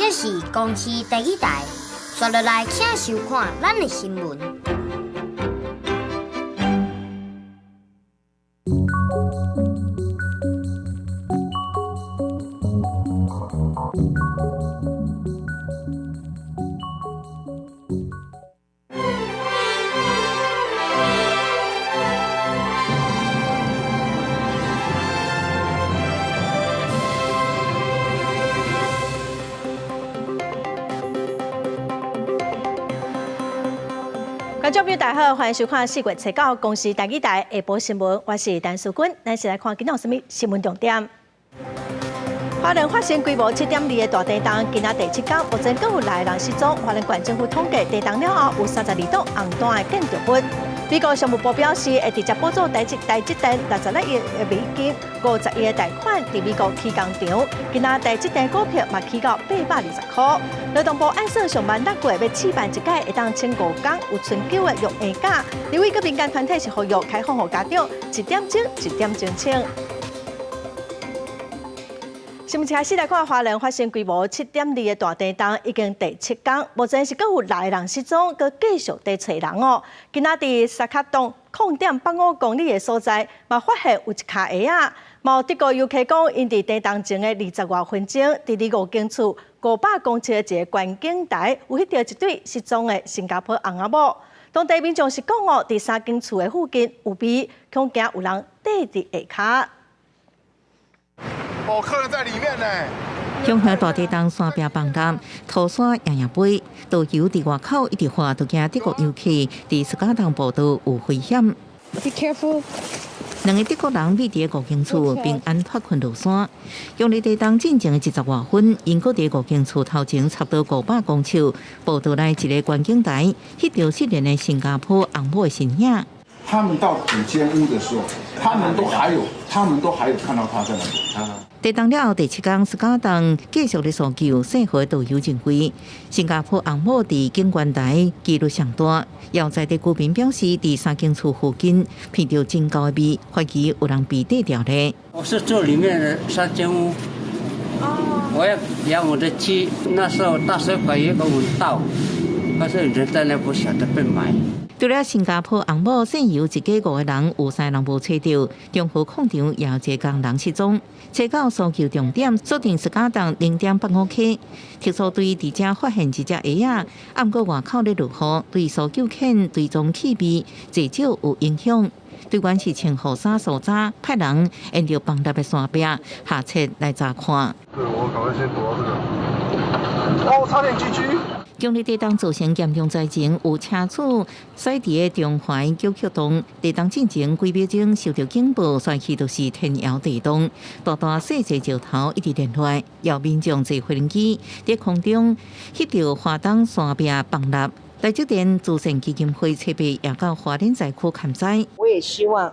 這是公視第一台，紲落來請收看咱的新聞。觀眾朋友大家好，歡迎收看四月初九公視台語台下晡新聞，我是陳淑君。咱先來看今仔有啥物新聞重點。花蓮發生規模7.2的大地動，今仔第七天，目前閣有六个人失蹤。花蓮縣政府統計，地動了後有32棟紅單的建築物。美國商務部表示，會直接補助台積電66億的美金，50億的貸款佇美國起工廠。今仔台積電股票嘛起到820塊。勞動部按算上萬六月欲試辦一屆會當請5工有春秋的育嬰假。立委佮民間團體是呼籲開放予家長一點鐘一點鐘請。新聞開始來看，花蓮發生規模7.2的大地動，已經第七天，目前是閣有六個人失蹤，閣繼續佇揣人哦。今仔佇沙卡都0.85公里的所在，嘛發現有一跤鞋仔。嘛有德國遊客講，𪜶佇地動前的20外分鐘，佇離五間厝500公尺的一个觀景台，有翕著一對失蹤的新加坡翁仔某。當地民眾是講哦，佇三間厝的附近有味，恐驚有人綴佇下跤。哦，客人在裡面呢。鄉下大地動山壁崩塌，土沙掖掖飛，導遊佇外口一直喊，都驚德國遊客佇斯卡洞步道有危險。 Be careful。兩个德國人覕佇五間厝平安脫困落山。強烈地動進前的20外分，𪜶閣佇五間厝頭前差不多500公尺步道內一个觀景台，翕著失聯的新加坡翁某的身影。他們到五間屋的時候，他們都還有看到他在那裡。地動了後第七天，斯卡洞繼續咧搜救，幸好導遊認為新加坡翁某佇景觀台幾率上大。要在地居民表示，佇三間厝附近聞著真厚的味，懷疑有人被綴牢咧。我是住裡面的三間屋，我要養我的雞。那時候大水管有個聞到，可是人在那不曉得被埋。除了新加坡翁某，現有一家五个人，有三个人無揣著，中和礦場也有一个工人失蹤。初九搜救重點鎖定斯卡洞0.85K，特搜隊佇遮發現一隻鞋仔，毋過外口咧落雨，對搜救犬追蹤氣味濟少有影響。隊員是穿雨衫趖衫，派人沿著崩塌的山壁下切來查看。對，我趕快先躲到這個。哦，差點 GG。強烈地動造成嚴重災情，有車主駛佇个中環九曲洞，地動進前幾秒鐘受著警報，隨去就是天搖地動，大大細細石頭一直連落來，予民眾坐飛機佇空中翕著花東山壁崩塌。台積電慈善基金會籌備也到花蓮災區勘災。我也希望，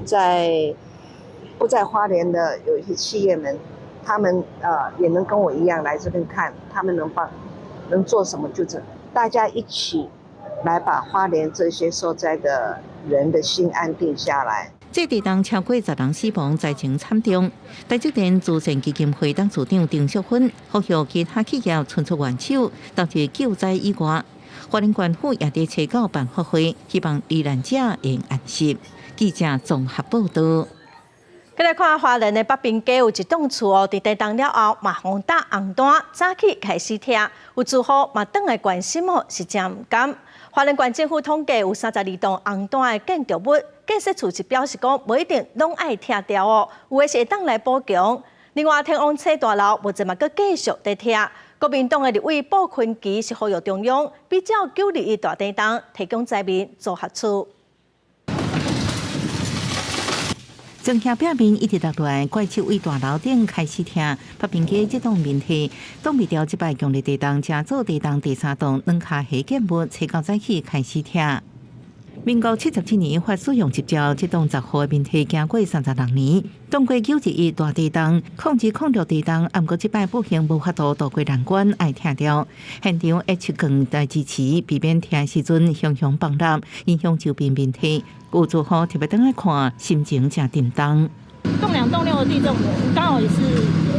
在不在花蓮的有一些企業們，他們也能跟我一樣來這邊看，他們能幫。能做什麼就是大家一起來把花蓮這些受災的人的心安定下來。這地動超過10人死亡，災情慘重。台積電慈善基金會董事長丁淑芬呼籲其他企業伸出援手，投入救災以外，花蓮縣府也佇初九辦法會，希望罹難者會安息。記者綜合報道。閣來看花蓮的北爿街有一棟厝哦，佇地動了後嘛予打紅單，早起開始拆，有住戶嘛轉來關心哦，是誠毋甘。花蓮縣政府統計有32棟紅單的建築物，建設處是表示講，無一定攏愛拆掉哦，有的是會當來補強。另外，天王星大樓目前嘛閣繼續佇拆。國民黨的立委傅崐萁是呼籲中央比照9·21大地動，提供災民組合厝。庄遐壁面一直落來，怪手對大樓頂開始拆。北爿街這棟面體擋袂牢這擺強烈地動，成做地動第三棟兩跤下建物，初九早起開始拆。民國77年發使用執照，這棟10戶的面體經過36年，擋過9·21大地動，02-06地動，毋過這擺不幸無法度渡過難關，愛拆掉。現場 H 鋼來支持，避免拆時陣雄雄崩塌，影響周邊面體。有住戶特別轉來看，心情誠沉重。棟兩棟六的地震，我剛好也是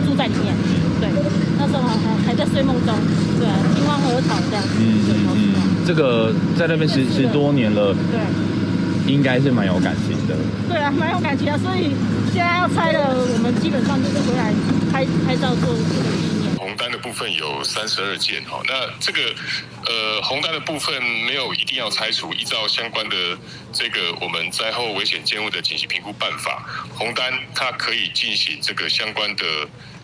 住在裡面，對，那時候還在睡夢中，對，驚慌而逃這樣。嗯，這個在那邊十多年了，對，應該是蠻有感情的。對啊，蠻有感情啊，所以現在要拆了，我們基本上就是回來拍拍照做這個紀念。紅單的部分有32件，哈，那這個紅單的部分沒有一定要拆除，依照相關的這個我們災後危險建物的緊急評估辦法，紅單它可以進行這個相關的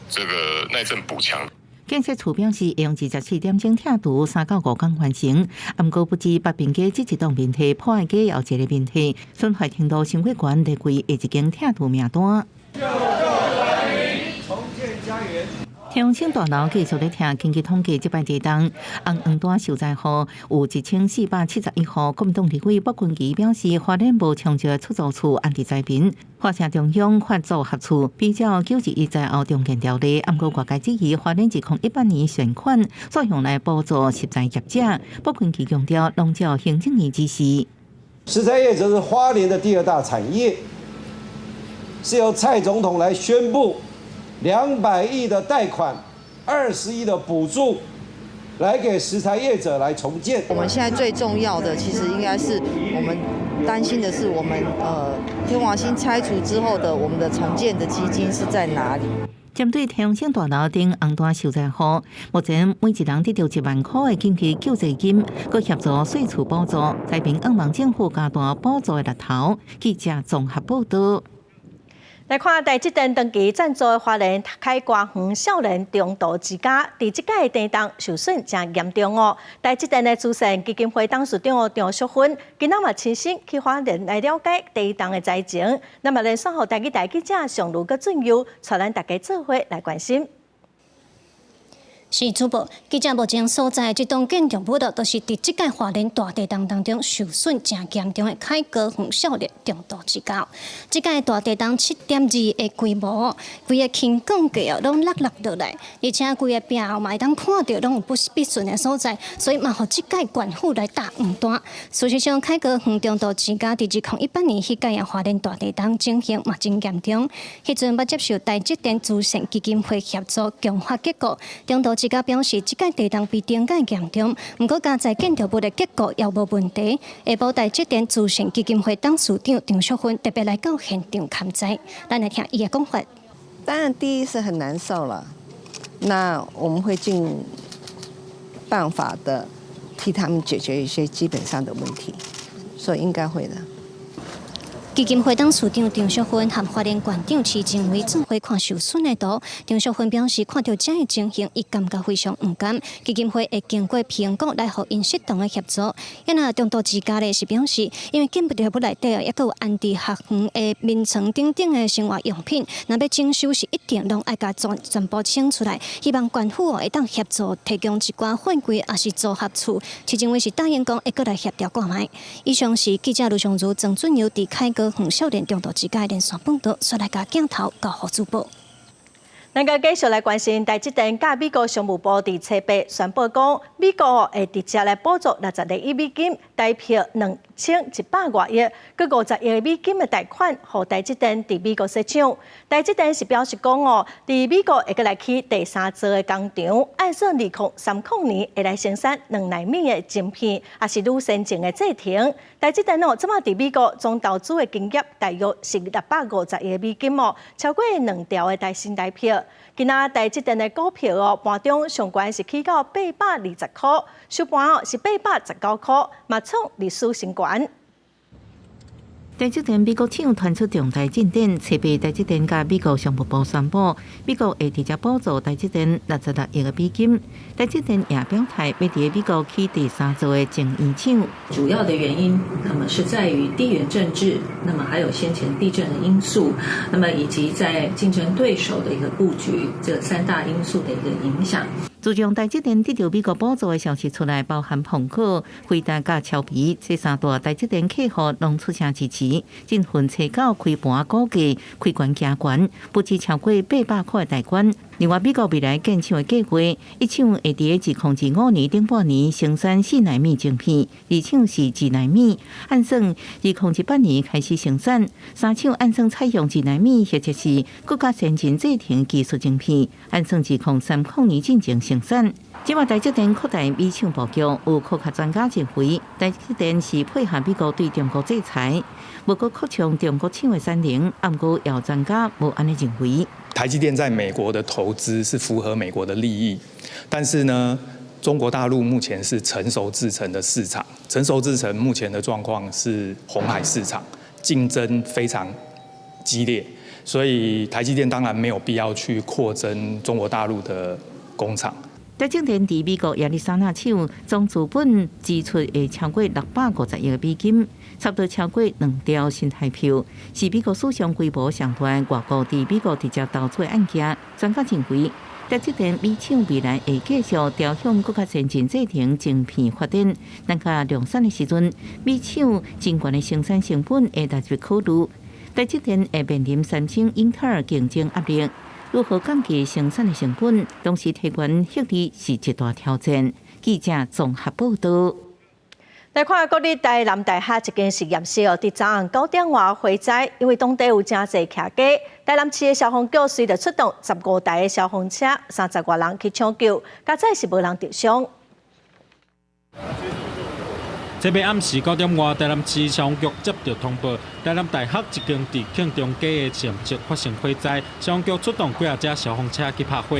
這個耐震補強。建設處表示，用24點鐘拆除，3到5天完成。毋過不止北平街這一棟問題，博愛街也有一個問題，損壞程度傷過懸，列歸下一間拆除名單。天王星大樓繼續咧拆，根據統計，這擺地動紅黃單受災戶有1471戶。國民黨立委莫君儀表示，花蓮無充足的出租厝安置災民，花城中央發組合厝，比照9·11災後重建條例，毋過外界質疑花蓮2018年善款煞用來補助石材業者。莫君儀強調，攏照行政院指示。石材業者是花蓮的第二大產業，是由蔡總統來宣布。200億的貸款，20億的補助，來給石材業者來重建。我們現在最重要的，其實應該是我們擔心的是，我們天王星拆除之後的我們的重建的基金是在哪裡？針對天王星大樓頂紅單受災戶，目前每一人得著1萬塊的緊急救濟金，閣協助稅厝補助，災民向望政府加大補助的力頭。記者綜合報道。來看台積電長期贊助的花蓮開歌園少年中途之家，佇這擺地動受損誠嚴重哦。台積電的慈善基金會董事長張淑芬，今仔嘛親身去花蓮來了解地動的災情。那麼連續予台語台記者上路閣俊佑，帶咱大家做伙來關心。是主播，記者目前所在這棟建築物，就是佇這擺花蓮大地動當中受損誠嚴重的開歌園少年中途之家。這擺大地動7.2的規模，規个輕鋼架哦，攏落落來，而且規个壁後嘛會當看著攏有不必順的所在，所以嘛予這擺縣府來打黃單。事實上，開歌園中途之家佇2018年彼擺花蓮大地動情形嘛真嚴重，彼陣捌接受台積電慈善基金會協助強化結構，中途之家表示，這擺地動比頂擺嚴重，毋過加在建築物的結構也無問題。下晡台積電慈善基金會董事長張淑芬特別來到現場勘災，咱來聽伊的講法。當然，第一是很難受了，那我們會盡辦法的替他們解決一些基本上的問題，所以應該會的。基金會董事長張淑芬和花蓮縣長徐正偉做伙看受損的圖。張淑芬表示，看著這个情形，伊感覺非常毋甘。基金會會經過評估來予𪜶適當的協助。啊，中途之家咧是表示，因為建築物內底哦，猶閣有安置學園的眠床等等的生活用品，若欲整修是一定攏愛共全部清出來。希望縣府會當協助提供一寡貨櫃，抑是組合厝。徐正偉是答應講會閣來協調看覓。以上是記者盧尚如、曾俊佑佇開歌園少年中途之家連線報道，煞來共鏡頭交予主播。咱閣繼續來關心台積電佮美國商務部佇初八宣布講，美國會直接來補助62億美金，台幣2100外億，閣50億美金的貸款，予台積電佇美國設廠。台積電是表示講哦，佇美國會閣來起第三座的工廠，按算2030年會來生產2納米的晶片，抑是愈先進的製程。台積電哦，這擺佇美國總投資的金額大約是650億美金哦，超過2兆的台新台幣。今仔台積電的股票哦，盤中上懸是起到820塊，收盤哦是819塊，嘛創歷史新高。台積電美國廠傳出重大進展，初八台積電佮美國商務部宣布，美國會直接補助台積電66億美金。台積電也表態，欲佇美國起第三座的晶圓廠。主要的原因，那麼是在於地緣政治，那麼還有先前地震的因素，那麼以及在競爭對手的一個布局，這三大因素的一個影響。自從台積電得著美國補助的消息出來，包含蘋果、輝達佮超微這三大台積電客戶攏出聲支持，振奮初九開盤股價開懸行懸，不止超過800塊的大關。另外，美國未來建廠的計劃，一廠會佇2025年頂半年生產4納米晶片，二廠是2納米，按算2018年開始生產。三廠按算採用2納米或者是閣較先進製程技術晶片，按算2030年進前生產。這擺台積電擴大美廠布局，有科學專家認為，台積電是配合美國對中國制裁，無閣擴張中國廠的產能。毋過有專家無按呢認為。台積電在美國的投資是符合美國的利益，但是呢，中國大陸目前是成熟製程的市場，成熟製程目前的狀況是紅海市場，競爭非常激烈，所以台積電當然沒有必要去擴增中國大陸的工廠。台積電佇美國亞利桑那廠總資本支出會超過650億美金，差不多超過2兆新台幣，是美國史上規模上大外國佇美國直接投資案件。專家認為，台積電美廠未來會繼續朝向閣較先進製程晶片發展，等較量產的時陣，美廠真懸的生產成本會納入考慮。台積電會面臨三星、英特爾競爭壓力。如何降低生產的成本，同時提懸獲利是一大挑戰。記者綜合報道。來看國立台南大學一間實驗室哦，佇昨暗9點外火災，因為當地有誠濟徛家，台南市的消防局隨著出動15台的消防車，30外人去搶救，佳哉是無人受傷。這擺暗時9點外，台南市消防局接到通報，台南大學一間佇慶中街的實驗室發生火災，消防局出動幾仔架消防車去拍火。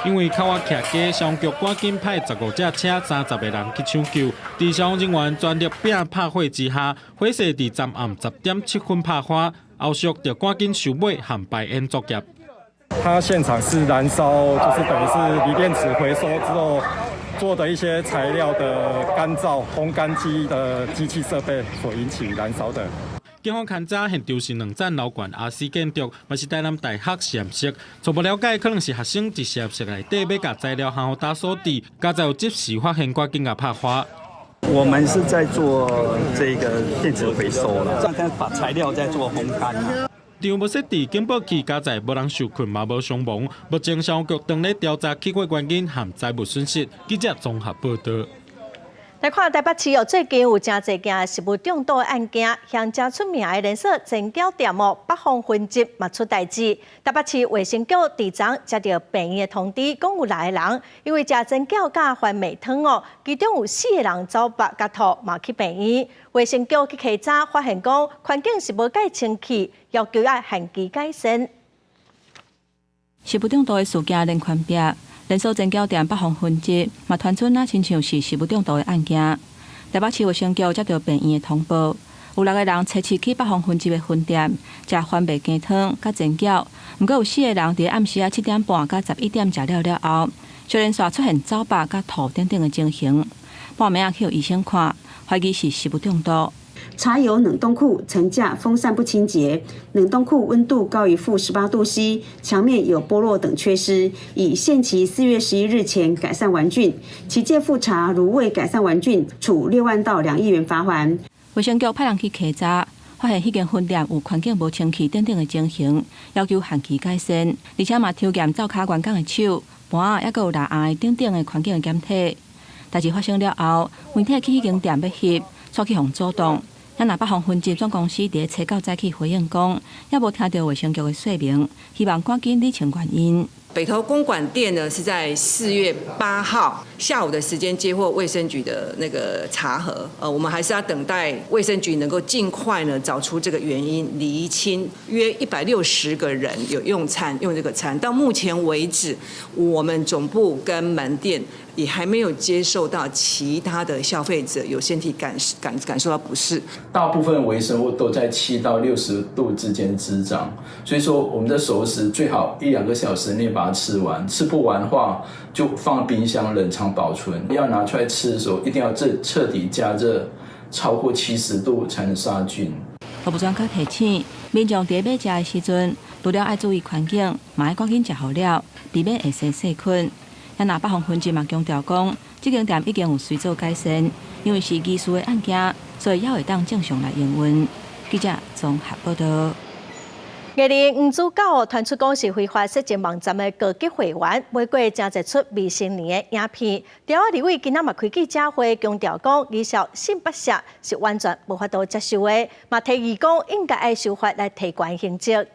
因為較倚徛家，消防局趕緊派15架車、30個人去搶救。佇消防人員全力拼拍火之下，火勢佇昨暗10點7分拍花，後續就趕緊收尾和排煙作業。它現場是燃燒，就是等於是鋰電池回收之後做的一些材料的乾燥烘乾機的機器設備所引起燃燒的。警方勘查現場是兩層樓懸 RC 建築，嘛是台南大學實驗室。初步了解，可能是學生佇實驗室內底欲共材料烘予焦所致，佳哉有及時發現，趕緊共拍花。我們是在做這個電子回收啦，在把材料在做烘乾。場無設置警報器，佳哉無人受困，嘛無傷亡。目前消防局正咧調查起火原因和財物損失。記者綜合報道。來看台北市哦，最近有誠濟件食物中毒的案件，像誠出名的連鎖煎餃店哦，北方分店嘛出代誌。台北市衛生局佇昨接著病院的通知，講有六個人因為食煎餃佮番麥湯哦，其中有四個人走腹佮吐，嘛去病院。衛生局去稽查，發現講環境是無蓋清氣，要求愛限期改善。食物中毒的事件連環爆。連鎖煎餃店北方分店嘛傳出若親像是食物中毒的案件。台北市衛生局接著病院的通報，有六個人初七去北方分店的分店食番麥雞湯佮煎餃，毋過有四個人佇暗時仔7點半到11點食了了後，小連續出現走腹佮吐等等的情形，半暝仔去予醫生看，懷疑是食物中毒。查有冷凍庫層架風扇不清潔，冷凍庫溫度高於-18度C，牆面有剝落等缺失，已限期4月11日前改善完竣。期間複查如未改善完竣，處6萬到2億元罰鍰。衛生局派人去稽查，發現彼間分店有環境無清氣等等的情形，要求限期改善，而且嘛抽驗灶跤員工的手、盤仔，抑閣有蠟紅等等的環境的檢體。代誌發生了後，媒體去彼間店欲翕，煞去予阻擋。咱若北方分店總公司佇初九早起回應講，猶無聽著衛生局的說明，希望趕緊理清原因。北投公館店呢是在4月8號下午的時間接獲衛生局的那個查核，我們還是要等待衛生局能夠盡快呢找出這個原因，釐清約160個人有用餐用這個餐，到目前為止，我們總部跟門店也還沒有接受到其他的消費者有身體感受到不適。大部分微生物都在7到60度之間滋長，所以說我們的熟食最好一兩個小時內把它吃完，吃不完的話就放冰箱冷藏保存。要拿出來吃的時候，一定要徹底加熱超過70度才能殺菌。服務專家提醒，民眾佇欲食的時陣，除了愛注意環境，嘛愛趕緊食予了，避免會生細菌。咱若北方分店嘛強調講，這間店已經有隨做改善，因為是疑似的案件，所以猶會當正常來營運。記者綜合報道。藝人黃子佼傳出講是非法色情網站的高級會員，買過誠濟出未成年的影片。朝仔立委今仔嘛開記者會，強調講，兒少性剝削是完全無法度接受的，嘛提議講應該愛修法來提懸刑責。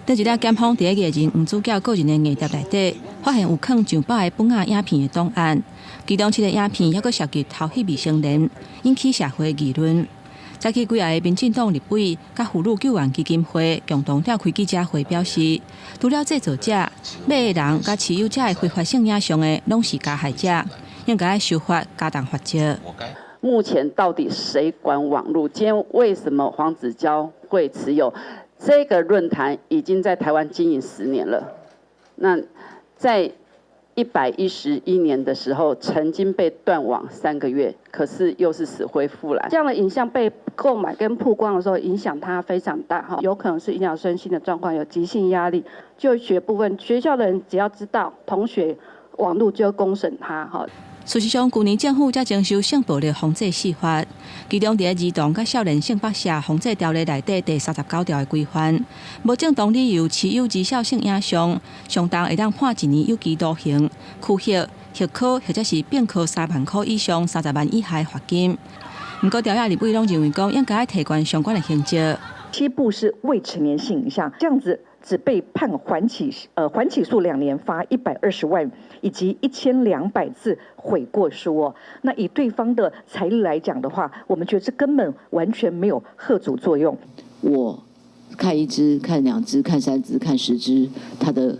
頂一日，檢方佇咧藝人黃子佼個人的硬碟內底，發現有囥上百个本仔影片的檔案，其中七个影片猶閣涉及偷翕未成年，引起社會議論。早起幾个民進黨立委佮婦女救援基金會共同召開記者會，表示，除了製作者、買的人佮持有者的非法性影像的，攏是加害者，應該愛修法加重罰則。目前到底誰管網路？今天為什麼黃子佼會持有這個論壇？已經在台灣經營10年了。那在111年的時候，曾經被斷網3個月，可是又是死灰復燃。這樣的影像被購買跟曝光的時候，影響他非常大哈，有可能是影響身心的狀況，有急性壓力。就學部分，學校的人只要知道同學網路就公審他哈。事實上，舊年政府才徵修性暴力防制四法，其中佇咧兒童佮少年性剝削防制條例內底第39條的規範，無正當理由持有兒少性影像，上重會當判一年有期徒刑、拘役、罰銬或者是併科3萬箍以上30萬以下罰金。毋過，朝野立委攏認為講應該愛提懸相關的刑責。七部是未成年性影像，這樣子只被判緩起訴2年，罰120萬以及1200字悔過書哦。那以對方的財力來講的話，我們覺得這根本完全沒有嚇阻作用。我看一支、看兩支、看三支、看10支，它的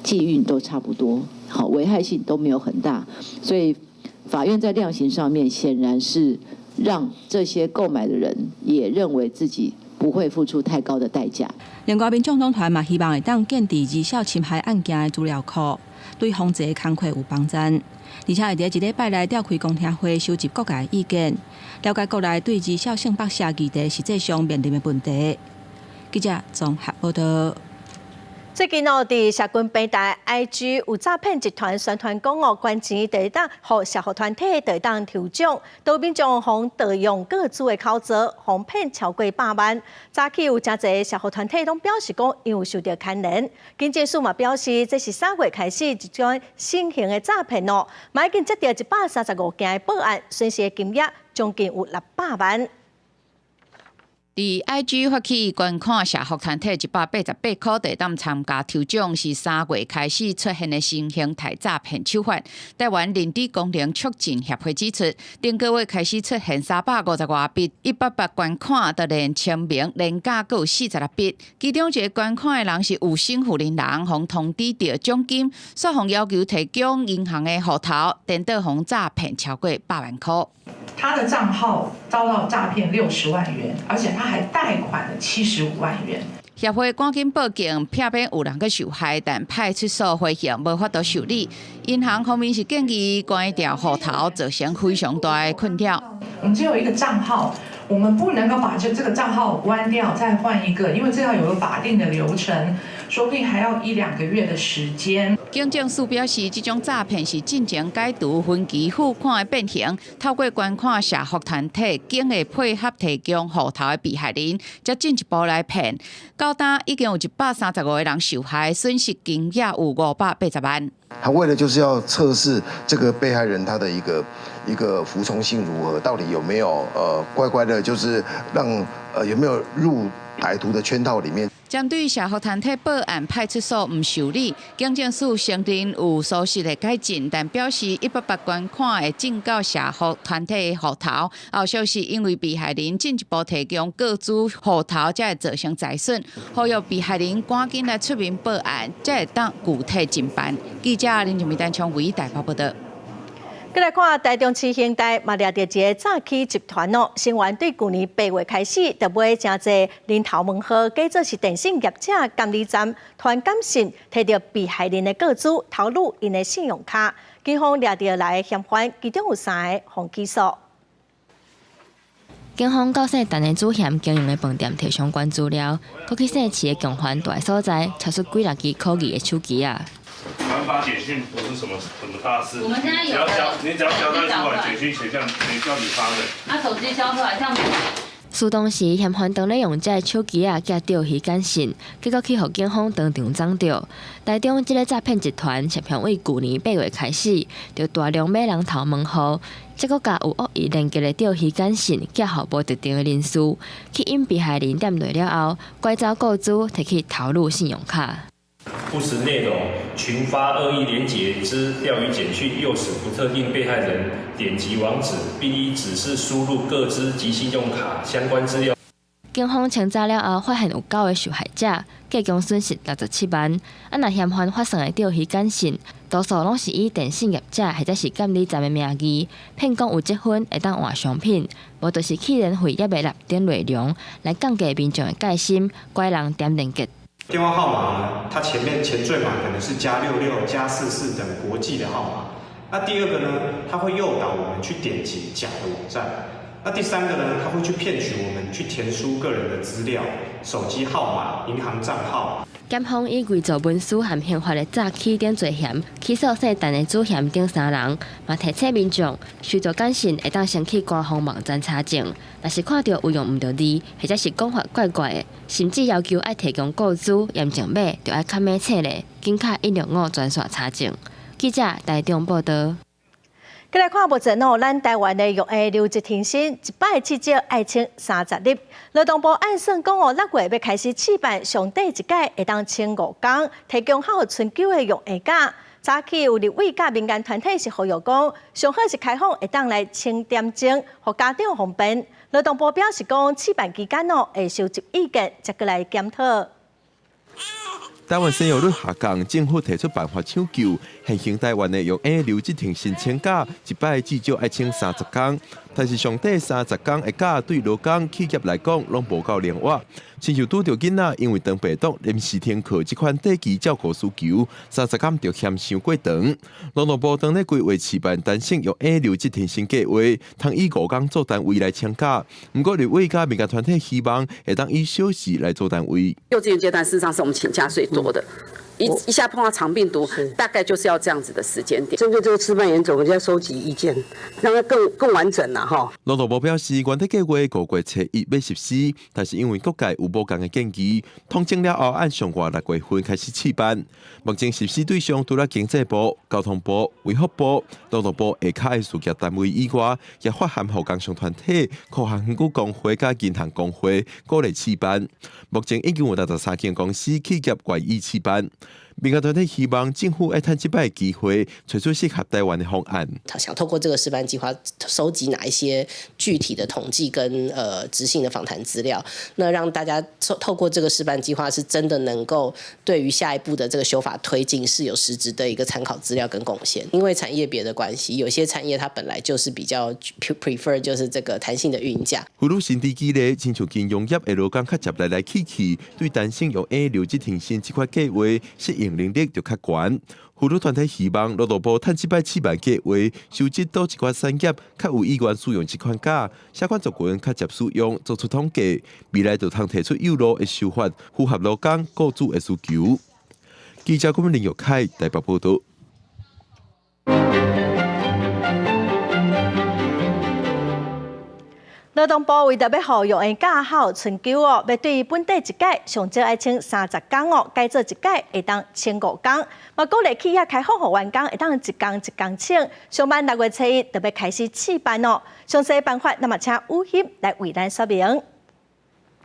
禁運都差不多，好，危害性都沒有很大，所以法院在量刑上面顯然是讓這些購買的人也認為自己不會付出太高的代價。另外，民眾黨團嘛希望會當建置兒少侵害案件的資料庫，對防治工課有幫助。而且會佇這禮拜內召開公聽會，收集各界意見，了解國內對兒少性剝削議題實際上面臨的問題。記者綜合報道。最近哦，佇社群平台 IG 有詐騙集團宣傳講哦，捐錢就會當予社福團體就會當抽獎，都民眾予盜用個資的口座，予騙超過百萬。早起有誠濟社福團體攏表示講，𪜶有受著牽連。警政署嘛表示，這是3月開始一種新型的詐騙哦，嘛已經接著135件的報案，損失的金額將近有600萬。佇 IG 發起捐款社福團體188箍，就會當參加抽獎，是3月開始出現的新形態詐騙手法。台灣認知功能促進協會指出，頂個月開始出現350外筆188捐款，就連簽名連加閣有46筆，其中一个捐款的人是有身份的人，予通知著獎金，煞予要求提供銀行的戶頭，顛倒予詐騙超過百萬箍。他的賬號遭到詐騙60萬元，而且他還貸款了75萬元。協會趕緊報警，避免有人閣受害，但派出所回應無法度受理。銀行方面是建議關掉戶頭，造成非常大的困擾。我們只有一個賬號，我們不能夠把這個賬號關掉，再換一個，因為這要有個法定的流程，說不定還要一兩個月的時間。警政署表示，這種詐騙是進前解除分期付款的變形，透過捐款社福團體，經會配合提供戶頭的被害人，才進一步來騙。到今已經有135個人受害，損失金額有580萬。他為了就是要測試這個被害人他的一個服從性如何，到底有沒有乖乖的，就是讓有沒有入歹徒的圈套裡面。針對社福團體報案，派出所毋受理，警政署承認有疏失的改進，但表示188捐款會進到社福團體的戶頭，後續是因為被害人進一步提供個資戶頭，才會造成財損，呼籲被害人趕緊來出面報案，才會當具體偵辦。記者林靜梅、陳昌偉台北報道。閣來看台中市刑大嘛掠著一个詐欺集團哦，成員對舊年8月開始，就買誠濟人頭門號，假做是電信業者監理站，傳簡訊，提著被害人的個資，偷擄𪜶的信用卡。警方掠著來的嫌犯，其中有三个予起訴。警方到姓陳的主嫌經營的飯店提相關資料，閣去姓徐的共犯蹛的所在，查出幾若支可疑的手機仔。傳發簡訊不是什麼什麼大事，我們現在有只要交，你只要交代出來，簡訊誰叫誰叫你發的？那手機交出來，像。事當時嫌犯當咧用這个手機仔寄釣魚簡訊，結果去予警方當場摠著。台中這个詐騙集團涉嫌為舊年8月開始，就大量買人頭門號，再閣共有惡意連結的釣魚簡訊寄予無特定的人士，去引被害人點落了後，拐走個資提去投入信用卡。不實內容，群發惡意連結之釣魚簡訊，誘使不特定被害人點擊網址，並依指示輸入個資及信用卡相關資料。警方清查了後，發現有九个受害者，計共損失67萬。啊，若嫌犯發送的釣魚簡訊，多數攏是以電信業者或者是監理站的名義，騙講有積分會當換商品，無就是去年費猶未納等內容，來降低民眾的戒心，拐人點連結。電話號碼呢，它前面前綴碼可能是+66、+44等國際的號碼。那第二個呢，它會誘導我們去點擊假的網站。那第三個呢，它會去騙取我們去填輸個人的資料、手機號碼、銀行賬號。檢方以偽造文書和刑法的詐欺等罪嫌起訴姓陳的主嫌等三人，嘛提醒民眾收到簡訊會當先去官方網站查證，若是看著有用毋著字，或者是講法怪怪的，甚至要求愛提供個資驗證碼，就愛較明確咧，緊敲165專線查證。記者台中報導。過來看目前哦，咱台灣的育嬰留職停薪一擺至少愛請30日。勞動部按算講哦，6月欲開始試辦上短一屆會當請5工，提供較有春秋的育嬰假。早起有立委佮民間團體是呼籲講，上好是開放會當來請點鐘，予家長方便。勞動部表示講，試辦期間哦，會收集意見，再閣來檢討。台灣生育率下降，政府提出辦法搶救。現行台灣的育嬰留職停薪請假，一擺至少愛請30工，但是上短30工的假對勞工企業來講，攏無夠靈活。親像拄著囡仔因為腸病毒臨時停課，這款短期照顧需求，30工就嫌傷過長。勞動部當咧規劃試辦彈性育嬰留職停薪計劃，通以5工做單位來請假。毋過立委佮民間團體希望會當以小時來做單位。幼稚園階段事實上是我們請假最多的，一下碰到腸病毒，大概就是要這樣子的時間點。針對這個試辦原則，我們就要收集意見，讓它更完整啦。哈。勞動部表示，原底計劃5月初1欲實施，但是因為各界有無仝的建議，統整了後按上月6月份開始試辦。目前實施對象除了經濟部、交通部、衛福部、勞動部下跤的事業單位以外，也發函予工商團體、科學園區公會佮銀行公會鼓勵試辦。目前已經有63間公司企業願意試辦。民間團體希望政府愛趁這擺機會，揣出適合台灣的方案。他想透過這個試辦計劃，收集哪一些具體的統計跟執行的訪談資料，那讓大家透過這個試辦計劃，是真的能夠對於下一步的這個修法推進是有實質的一個參考資料跟貢獻。因為產業別的關係，有些產業它本來就是比較 prefer 就是這個彈性的孕假。婦女薪資基咧，親像金融業的勞工較捷來來去去，對彈性育嬰留職停薪這款計劃適應能力就較懸。婦女團體希望勞動部趁這擺試辦計劃，收集佗一寡產業較有意願使用這款假，啥款族群較捷使用，做出統計，未來就通提出誘路的修法，符合勞工雇主的需求。記者郭林玉凱台北報導。勞動部為著欲予育嬰假較春秋哦，欲對本地一屆上少愛請30工哦，改做一屆會當請5工。嘛鼓勵企業開放予員工會當一工一工請。上慢6月初1就欲開始試辦哦。詳細辦法，咱嘛請雨欣來為咱說明。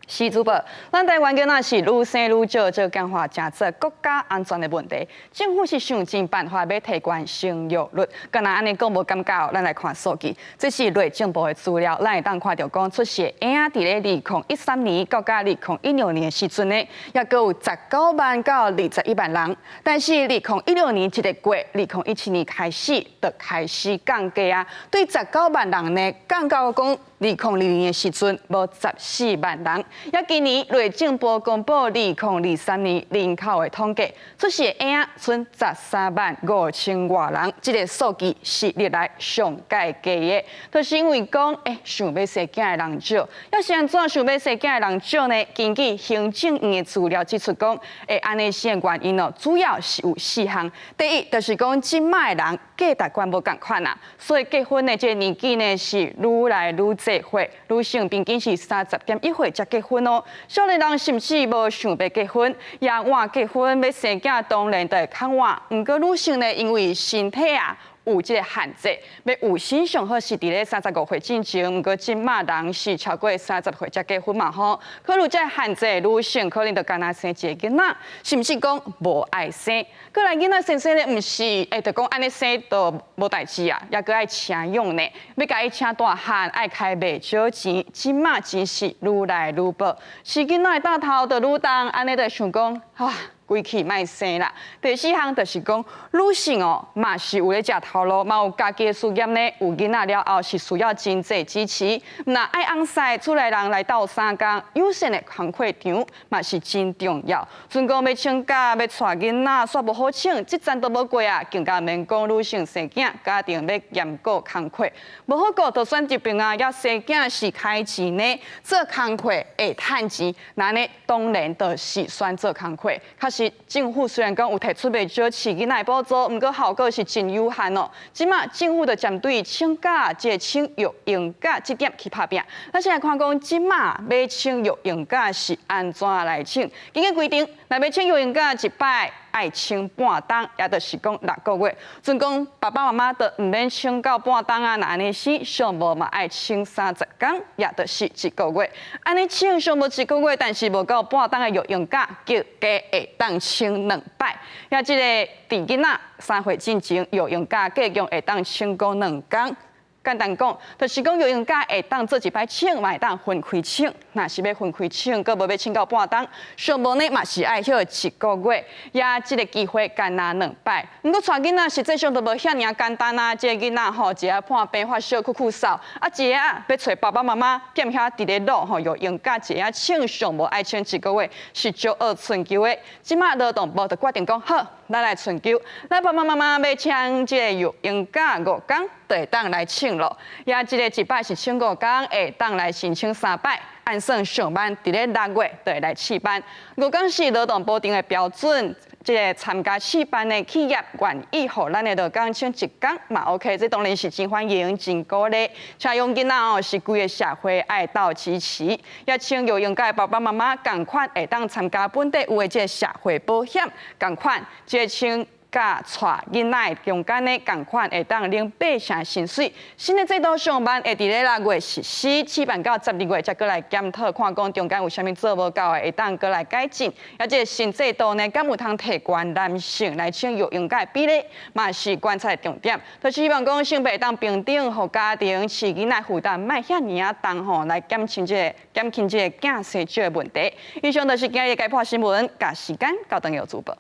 是主播，咱台灣囡仔是愈生愈少，這講話成做國家安全的問題。政府是想盡辦法欲提懸生育率，敢若按呢講無感覺，咱來看數據，這是內政部的資料，咱會當看著講出世嬰仔佇咧2013年到2016年的時陣呢，猶閣有19萬到21萬人。但是2016年一个過，2017年開始就開始降低啊，對19萬人呢降到講2022年的時陣無14萬人。也今年內政部公布2023年人口的統計，出世嬰仔賰13萬5千外人，這個數據是歷來上蓋低的。就是因為講，想欲生囝的人少，抑是按怎想欲生囝的人少呢？根據行政院的資料指出講，按呢生的原因哦，主要是有四項。第一，就是講這擺的人價值觀無仝款啊，所以結婚的這个年紀呢是愈來愈濟歲，女性平均是30.1歲才結婚哦。少年人甚至無想欲結婚，也晚結婚欲生囝當然就會較晚。毋過女性呢，因為身體啊有這个限制，欲有身上好是佇咧35歲進前，毋過這馬人是超過30歲才結婚嘛吼。考慮這个限制，女性可能就干焦生一个囡仔，甚至講無愛生。過來囡仔生生咧，毋是會就講按呢生就無代誌啊，猶閣愛請養呢，欲共伊請大漢，愛開袂少錢，這馬真是愈來愈薄。飼囡仔的擔頭就愈重，按呢就想講啊。規氣莫生啦。第四項就是講，女性哦，嘛是有咧食頭路，嘛有家己的事業呢。有囡仔了後是需要經濟支持。若愛尪婿厝內人來鬥相共，友善的工課場嘛是真重要。陣講欲請假欲帶囡仔，煞無好請，這層都無過啊，更加免講女性生囝，家庭欲兼顧工課，無好顧，就選擇病啊，抑生囝是開錢呢，做工課會趁錢，那呢當然就是選做工課。確實，政府雖然講有提出袂少飼囡仔的補助，毋過效果是真有限哦。這馬政府就針對請假、這個請育嬰假這點去拍拚。咱先來看講，這馬欲請育嬰假是按怎來請？根據規定，若欲請育嬰假一擺愛請半冬，也就是講6個月。陣講爸爸媽媽都毋免請到半冬啊，若按呢生，上無嘛愛請30工，也就是一個月。按呢請上無一個月，但是無夠半冬的育嬰假，就加會當請兩擺。也這個佇囡仔3歲進前，育嬰假計共會當請講兩工。簡單講，就是講育嬰假會當做一擺請，嘛會當分開請。若是欲分開請，閣無欲請到半冬，上無呢嘛是愛歇一個月，也這个機會干焦兩擺。毋過帶囡仔實際上都無遐爾簡單啊！這个囡仔吼，一下破病發燒，哭哭嗽，啊，一下欲揣爸爸媽媽踮遐佇咧擼吼，育嬰假一下請上無愛請一個月，是足惡春秋的。這馬勞動部就決定講好，咱來春秋，咱爸爸媽媽欲請這個育嬰假5工，就會當來請咯。也這个一擺是請5工，會當來申請三擺，按算上班佇咧6月就會來試班。5工是勞動部定的標準，這个參加試班的企業願意予咱的勞工請一工嘛 OK，這當然是真歡迎、真鼓勵。請養囡仔哦，是規个社會愛鬥支持，也請育嬰假的爸爸媽媽仝款會當參加本地有的這个社會保險，仝款這个請假帶囡仔的中間呢，仝款會當領八成薪水。新的制度上慢會佇咧6月實施，試辦到12月才閣來檢討，看講中間有啥物做無夠的，會當閣來改進。啊，這个新制度呢，敢有通提懸男性來請育嬰假的比例，嘛是觀察的重點。就是希望講性別會當平等，予家庭飼囡仔負擔莫遐爾仔重吼，來減輕這个減輕這個囝生少的問題。以上就是今日的解破新聞，共時間交轉予主播。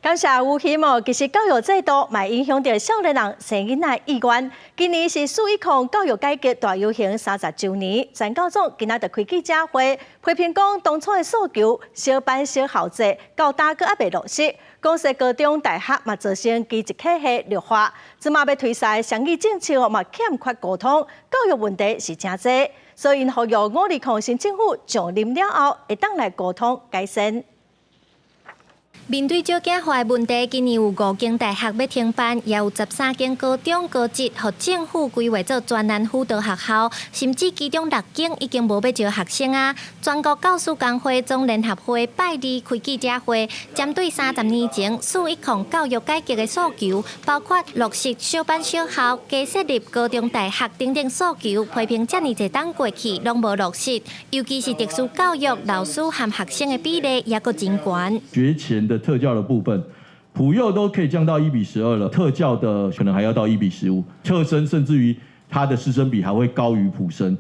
感謝吳希哦。其實教育制度嘛影響著少年人生囡仔意願。今年是4.10教育改革大遊行30週年，全教總今仔就開記者會，批評講當初的訴求小班小校制到今閣猶未落實，公設高中大學嘛造成基質體系劣化，這馬欲推實雙語政策嘛欠缺溝通，教育問題是誠濟，所以呼籲520新政府上任了後，會當來溝通改善。面對少子化的問題，今年有五間大學欲停辦，也有13間高中、高職，予政府規劃做專案輔導學校，甚至其中六間已經無欲招學生啊。全國教師工會總聯合會拜二開記者會，針對30年前4.10教育改革的訴求，包括落實小班小校、加設立高中、大學等等訴求，批評遮爾濟冬過去攏無落實，尤其是特殊教育老師和學生的比例也閣真懸。學前的特教的部分，普幼都可以降到1比12了，特教的可能還要到1比15，特生甚至於他的師生比還會高於普生。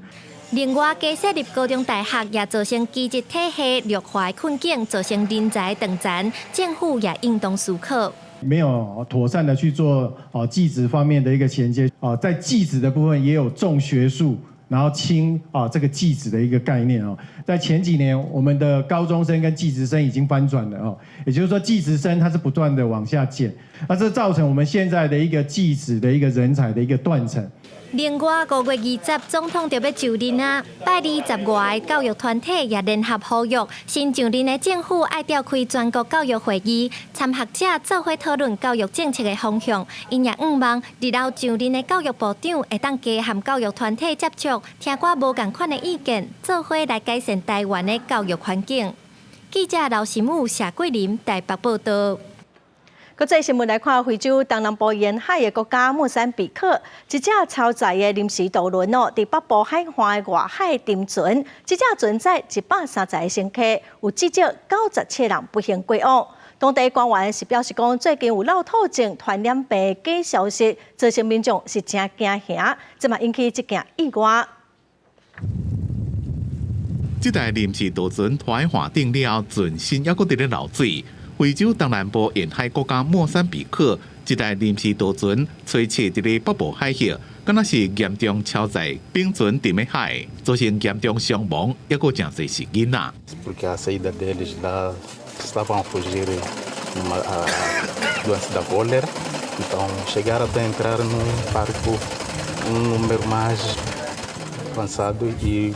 另外，加設立高中大學也造成基質體系劣化的困境，造成人才斷層，政府也應當思考。沒有妥善的去做哦技職方面的一個銜接哦，在技職的部分也有重學術，然後輕啊這個技職的一個概念哦。在前幾年，我們的高中生跟技職生已經翻轉了哦，也就是說技職生他是不斷的往下減，那這造成我們現在的一個技職的一個人才的一個斷層。另外，5月20總統就欲就任啊，拜25个教育團體也聯合呼籲，新上任的政府愛召開全國教育會議，參學者做伙討論教育政策的方向。𪜶也向望日後上任的教育部長會當加和教育團體接觸，聽寡無仝款的意見，做伙來改善台灣的教育環境。記者劉新武、謝桂林台北報道。國際新聞來看，非洲東南部沿海的國家莫桑比克，一隻超載的臨時渡輪哦，佇北部海岸的外海沉船，這隻船載130個乘客，有至少97人不幸過往。當地官員是表示講，最近有落吐症傳染病假消息，造成民眾是誠驚嚇，這嘛引起這件意外。這台臨時渡船拖喺岸頂了後，船身猶閣佇咧漏水。非洲東南部沿海國家莫桑比克，這台臨時渡船吹起佇咧北部海域，敢若是嚴重超載，冰船沉咧海，造成嚴重傷亡，猶閣誠濟是囡仔。 Porque a saída deles lá estavam a fugir uma a doença da cólera, então chegaram até entrar num barco um número mais avançado e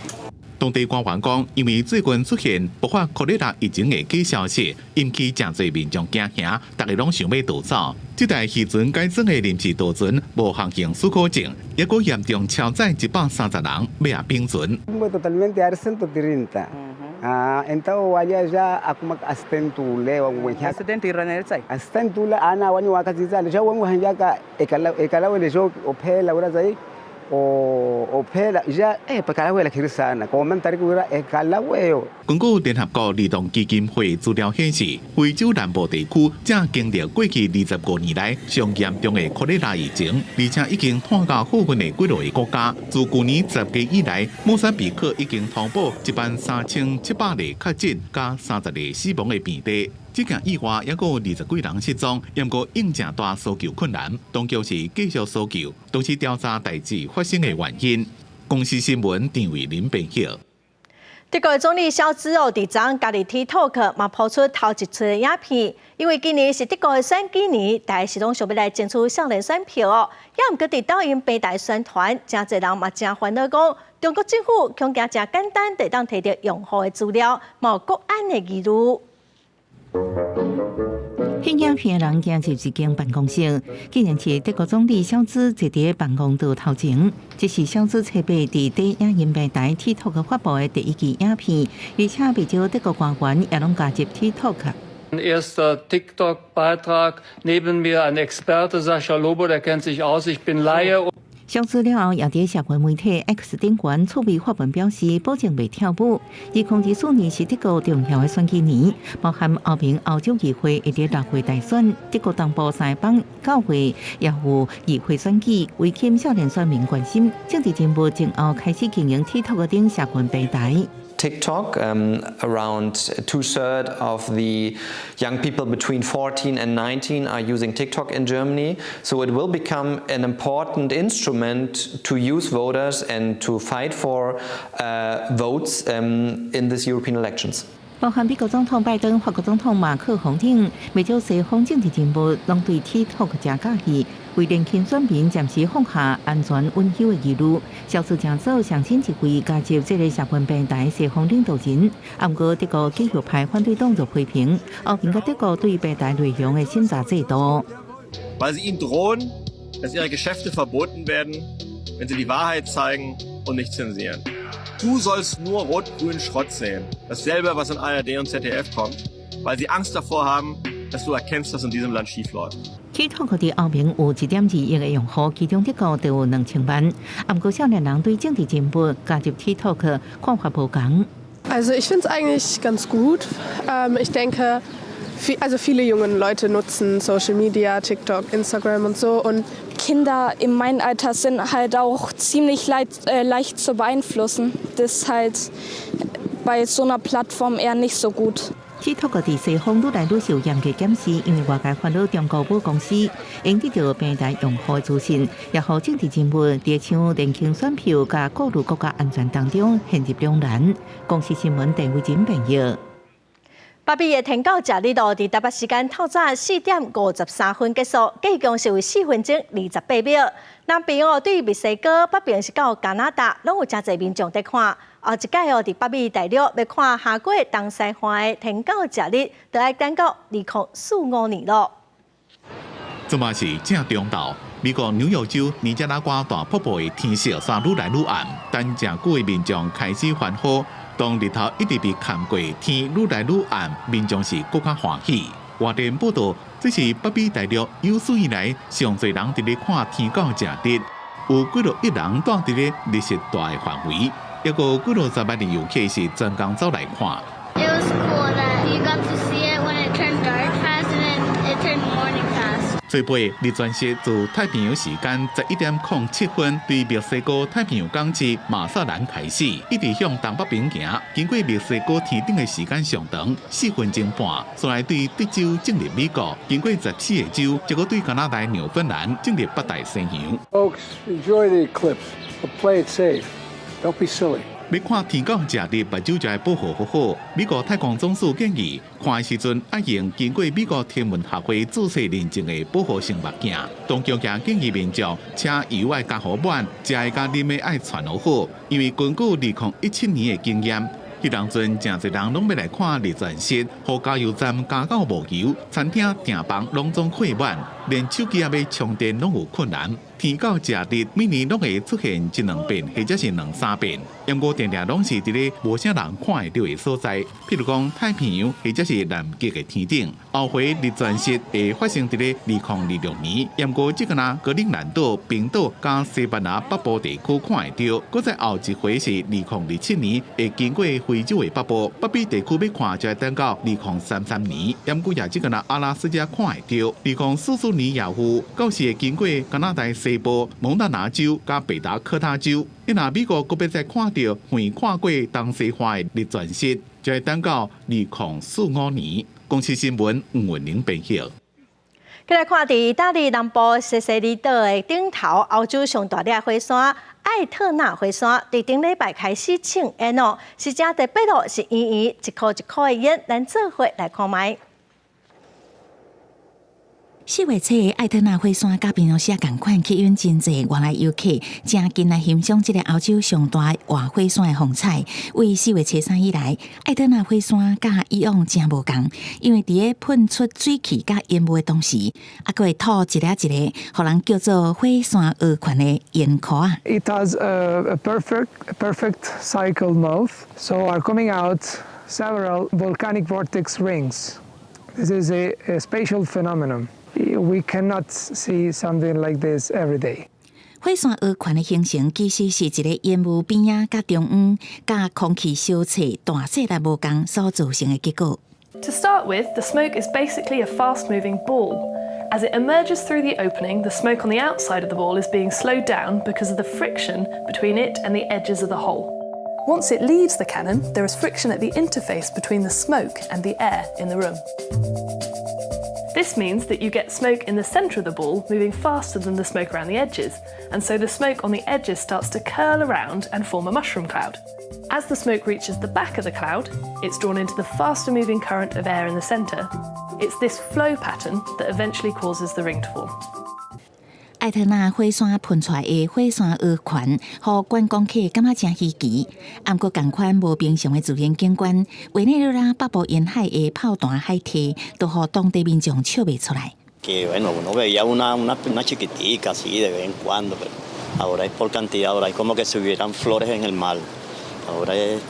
當地官員講，因為最近出現爆發科勒拉疫情的假消息，引起誠濟民眾驚嚇，逐家攏想欲逃走。這台漁船改裝的臨時渡船無航行許可證，猶閣嚴重超載130人，欲來冰船。 Ah, então wali já akuma asistentu le asistentu le ana wani wakaziza le jawa hanjaka ekala ekala wele jo ophela ura zai o ophela ja eh pakala wele kirisana ko man tari ura ekala weyo。根據聯合國兒童基金會資料顯示，非洲南部地區正經歷過去25年來上嚴重的科勒拉疫情，而且已經拖到部分的幾落個國家。自舊年10月以來，莫桑比克已經通報13,700例確診，佮30例死亡的病例。這件意外猶閣有20幾人失蹤，毋過應誠大搜救困難，當局是繼續搜救，同時調查代誌發生的原因。公視新聞張偉林編譯。德國總理蕭茲哦，佇昨昏家己 TikTok 嘛拋出頭一出的影片，因為今年是德國的選舉年，大家是攏想欲來爭取少年選票哦。也毋過佇抖音平台宣傳，誠濟人嘛誠煩惱講，中國政府恐驚誠簡單就會當提著用戶的資料，嘛有國安的疑慮。翕影片的人行入一間辦公室，竟然是德國總理蕭茲坐佇辦公桌頭前。這是蕭茲初八佇短影音平台 TikTok 發布的第一支影片，而且袂少德國官員也攏加入 TikTok。 Erster TikTok-Beitrag, neben mir ein Experte, Sascha Lobo, der kennt sich aus, ich bin Laie。蕭茲了後，也佇社群媒體 X 頂懸趣味發文表示，保證袂跳舞。2024年是德國重要的選舉年，包含歐盟、歐洲議會會佇6月大選，德國東部三邦教會也有議會選舉，為吸引少年選民關心，政治人物靜後開始經營 TikTok 等社群平台。 TikTok, around 2/3 of the young people between 14 and 19 are using TikTok in Germany. So it will become an important instrument to youth voters and to fight for votes in these European elections. 包含美國總統拜登、法國總統馬克宏等，袂少西方政治人物攏對 TikTok 誠佮意，為年輕選民暫時放下安全隱憂的疑慮。蕭茲誠早上新一位加入這个社群平台西方領導人，毋過德國極右派反對黨就批評，歐盟佮德國對平台內容的審查制度。 Weil sie ihnen drohen, dass ihre Geschäfte verboten werden, wenn sie die Wahrheit zeigen und nicht zensieren. Du sollst nur rot-grünen Schrott sehen. Dasselbe, was in ARD und ZDF kommt, weil sie Angst davor haben, dass du erkennst, was in diesem Land schiefläuft. TikTok 佇歐盟有1.2億个用戶，其中德國就有2000萬。毋過少年人對政治人物加入 TikTok 看法無仝。 Also ich finde es eigentlich ganz gut. Ich denke, also viele junge Leute nutzen Social Media, TikTok, Instagram und so. Und Kinder in meinem Alter sind halt auch ziemlich leicht zu beeinflussen. Das ist halt bei so einer Plattform eher nicht so gut. TikTok 佇西方愈來愈受嚴格檢視，因為外界煩惱中國母公司用得著平台用戶資訊，也予政治人物佇搶年輕選票佮顧慮國家安全當中陷入兩難。公視新聞鄧偉珍編譯。北美的天狗食日咯，佇台北時間透早4點53分結束，計共是有4分鐘28秒。南邊哦，對墨西哥，北邊是到加拿大，攏有誠濟民眾佇看。後一屆哦，佇北美大陸欲看夏季東西岸的天狗食日，就愛等到2045年咯。這嘛是正中晝，美國紐約州尼加拉瓜大瀑布的天色煞愈來愈暗，等誠久的民眾開始歡呼。當日頭一直被冚過，天愈來愈暗，民眾是閣較歡喜。外電報道，這是北美大陸有史以來上濟人佇咧看天狗食日，有幾若億人蹛佇咧日食帶的範圍，抑閣有幾若十萬的遊客是專工走來看。 It was cool that you got to see it when it turned dark fast and then it turned morning fast. 最尾日全食自太平洋時間11點07分，對墨西哥太平洋港市馬薩蘭開始，一直向東北邊行，經過墨西哥天頂的時間上長4分鐘半，煞來對德州進入美國，經過14個州，結果對加拿大紐芬蘭進入北大西洋。 Folks, enjoy the eclipse, but play it safe. Don't be silly. 欲看天狗食日，目睭就愛保護好好。美國太空總署建議，看的時陣愛用經過美國天文學會註冊認證的保護性目鏡。當局也建議民眾車油愛加好滿，食的佮啉的愛存好好，因為根據2017年的經驗，彼當陣誠濟人攏欲來看日全食，予加油站加到無油，餐廳訂房攏總客滿，連手機仔欲充電攏有困難。天狗食日每年攏會出現一兩遍，或者是兩三遍，毋過定定攏是佇咧無啥人看會著的所在，譬如講太平洋或者是南極的天頂。後回日全食會發生佇咧2026年，毋過這個若格陵蘭島、冰島佮西班牙北部地區看會著，閣再後一回是2027年會經過非洲的北部，北美地區欲看就愛等到2033年，毋過也這個若阿拉斯加看會著。2044年也有，到時會經過加拿大西部蒙大拿州佮北達科他州，你若美國閣欲再看著遠看過東西岸的日全食，就愛等到2045年。公視新聞吳文玲編譯。繼來看，佇意大利南部西西里島的頂頭，歐洲上大粒火山愛特納火山，佇頂禮拜開始衝煙哦，是誠特別咯，是圓圓一箍一箍的煙，咱做伙來看覓。 4月初，愛特納火山佮平常時仝款，吸引真濟外來遊客，誠近來欣賞這个歐洲上大活火山的風采。為4月初3以來，愛特納火山佮以往誠無仝，因為佇咧噴出水汽佮煙霧的同時，猶閣會吐一粒一粒，予人叫做火山鵝拳的煙箍仔。 It has a perfect cycle mouth, so are coming out several volcanic vortex rings. This is a special phenomenon. We cannot see something like this every day. 火山鵝拳的形成，其實是一个煙霧邊仔佮中央佮空氣相切大細粒無仝所造成的結果。 To start with, the smoke is basically a fast-moving ball. As it emerges through the opening, the smoke on the outside of the ball is being slowed down because of the friction between it and the edges of the hole. Once it leaves the cannon, there is friction at the interface between the smoke and the air in the room. This means that you get smoke in the centre of the ball moving faster than the smoke around the edges, and so the smoke on the edges starts to curl around and form a mushroom cloud. As the smoke reaches the back of the cloud, it's drawn into the faster moving current of air in the centre. It's this flow pattern that eventually causes the ring to form. 愛特納火山噴出來的火山鵝拳，予觀光客感覺誠稀奇。毋過仝款無平常的自然景觀，委內瑞拉北部沿海的炮彈海堤，都予當地民眾笑袂出來。 Que bueno, uno veía una chiquitica así de vez en cuando, pero ahora es por cantidad, ahora es como que si hubieran flores en el mar. Ahora es,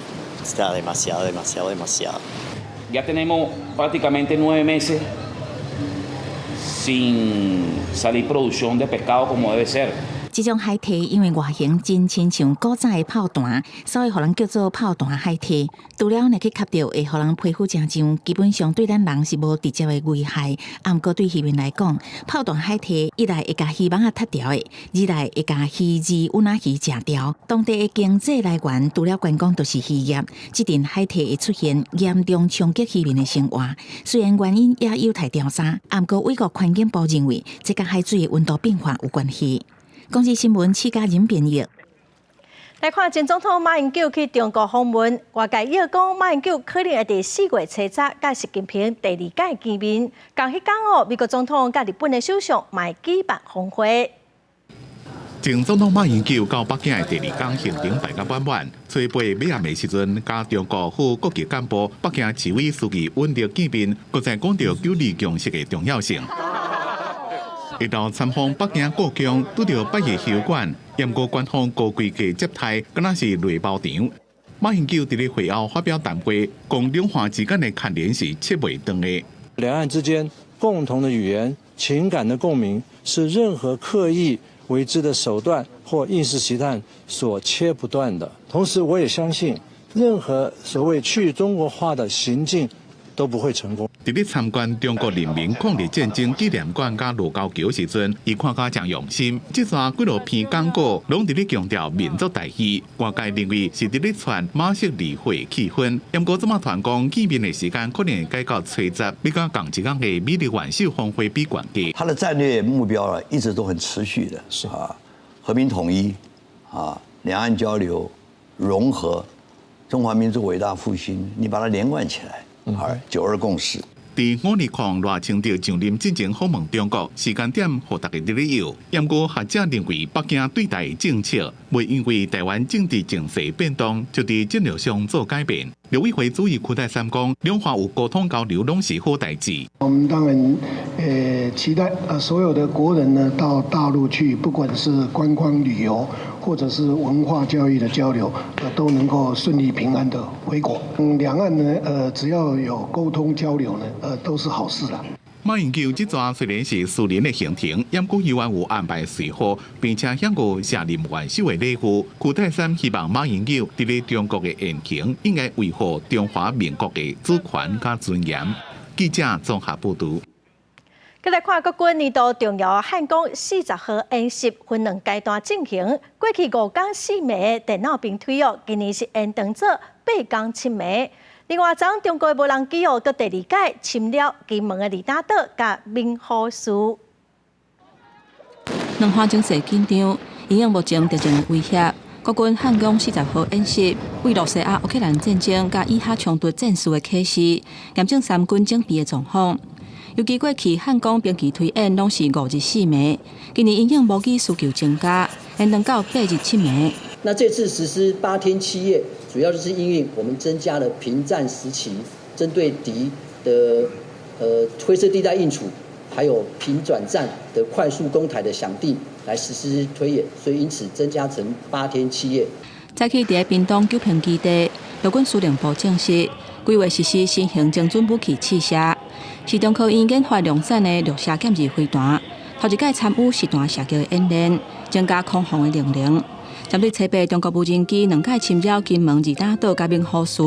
está demasiado, demasiado, demasiado. Ya tenemos prácticamente 9 meses sin salir producción de pescado como debe ser. 這種海堤因為外形真親像古早的炮彈，所以予人叫做炮彈海堤。除了若去磕著會予人皮膚誠癢，基本上對咱人是無直接的危害。毋過對漁民來講，炮彈海堤一來會共漁網仔踢掉的，二來會共魚餌、尹仔魚食掉。當地的經濟來源除了觀光，就是漁業。這陣海堤會出現嚴重衝擊漁民的生活。雖然原因也有待調查，毋過美國環境部認為，這佮海水的溫度變化有關係。公視新聞，施嘉仁編譯。來看前總統馬英九去中國訪問，外界臆講馬英九可能會佇4月初十佮習近平第二擺見面。仝彼工哦，美國總統佮日本的首相嘛會舉辦峰會。前總統馬英九到北京的第二工行程排甲滿滿，初八尾暗的時陣，佮中國副國級幹部、北京市委書記尹力見面，閣再講著九二共識的重要性。一道參訪北京故宮，拄著百日休館，毋過官方高規格接待，敢若是禮包場。馬英九佇咧會後發表談話，講兩岸之間的牽連是切袂斷的。兩岸之間共同的語言、情感的共鳴，是任何刻意為之的手段或意識形態所切不斷的。同時，我也相信，任何所謂去中國化的行徑都不會成功。佇咧參觀中國人民抗日戰爭紀念館佮盧溝橋時陣，伊看甲誠用心。這逝幾落篇講稿，攏佇咧強調民族大義。外界認為是佇咧串馬習李會氣氛。毋過這馬傳講見面的時間可能會改到初十，欲佮仝一工的美日元首峰會比懸低。他的戰略目標啊，一直都很持續的，是啊，和平統一，啊，兩岸交流、融合，中華民族偉大復興，你把它連貫起來。好，九二共識。佇5-2賴清德上任進前訪問中國，時間點予大家佇咧搖。毋過學者認為，北京對台政策袂因為台灣政治情勢變動，就佇戰略上做改變。陸委會主委邱泰三講，兩岸有溝通交流，攏是好代誌。我們當然，期待所有的國人呢到大陸去，不管是觀光旅遊，或者是文化教育的交流，都能夠順利平安的回國。兩岸呢，只要有溝通交流呢，都是好事啦。馬英九這逝雖然是私人的行程，毋過猶原有安排隨扈，並且享有卸任元首的禮遇。邱泰三希望馬英九佇咧中國的言行，應該維護中華民國的主權佮尊嚴。記者綜合報導。閣來看國軍年度重要漢光40號演習分兩階段進行。過去五工四暝電腦兵推哦，今年是延長做八工七暝。另外，昨中國的無人機哦，閣第二擺侵擾金門的二打島佮明湖市。兩岸情勢緊張，因應目前敵情的威脅，國軍漢光40號演習，為露西亞烏克蘭戰爭佮以哈衝突戰事的啟示，驗證三軍整備的狀況。尤其過去漢光兵棋推演攏是五日四暝，今年因應武器需求增加，延長到八日七暝。那這次實施8天7夜，主要就是因為我們增加了平戰時期針對敵的灰色地帶應處，還有平轉戰的快速攻台的想定來實施推演，所以因此增加成八天七夜。早起佇屏東九坪基地，陸軍司令部證實，規劃實施新型精準武器試射，是中科院研發量產的綠射劍二飛彈，頭一擺參與實彈射擊的演練，增加空防的能力。針對初八中國無人機兩擺侵擾金門二打島佮明湖市，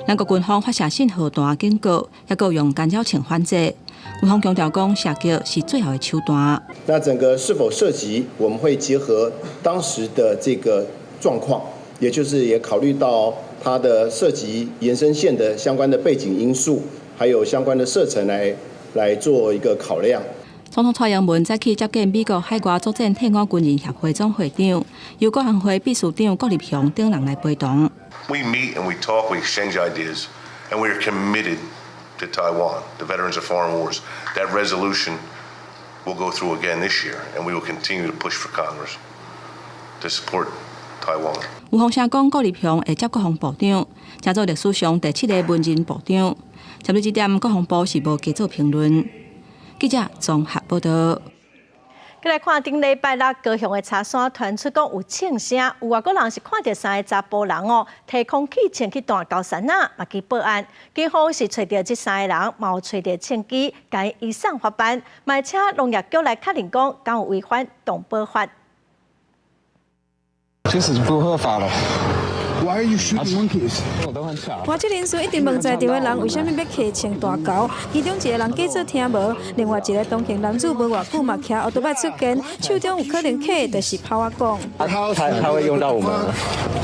咱國軍方發射信號彈警告，抑閣用干擾槍反制。軍方強調講，射擊是最後的手段。那整個是否射擊，我們會結合當時的這個狀況，也就是也考慮到它的射擊延伸線的相關的背景因素，還有相關的射程來做一個考量。總統蔡英文早起接見美國海外作戰退伍軍人協會總會長，由國安會秘書長郭立雄等人來陪同。 We meet and we talk, we exchange ideas, and we are committed to Taiwan, the veterans of foreign wars. That resolution will go through again this year, and we will continue to push for Congress to support Taiwan. 有風聲講郭立雄會接國防部長，成做歷史上第七个文人部長。針對這點，國防部是無加做評論。記者綜合報導。閣來看頂禮拜六高雄的柴山傳出講有槍聲，有外國人是看著三个查埔人哦，提空氣槍去彈猴毡仔，嘛去報案。警方是揣著這三个人，嘛有揣著槍支，共移送法辦，嘛請農業局來確認講，敢有違反動保法。這是不合法的。 Why are you shooting monkeys？外籍人士一直問在場的人為啥物欲提槍彈猴，其中一个人假做聽無，另外一个同行男子無偌久嘛騎歐多擺出現，手中有可能揢的就是炮仔管。他會用到我們，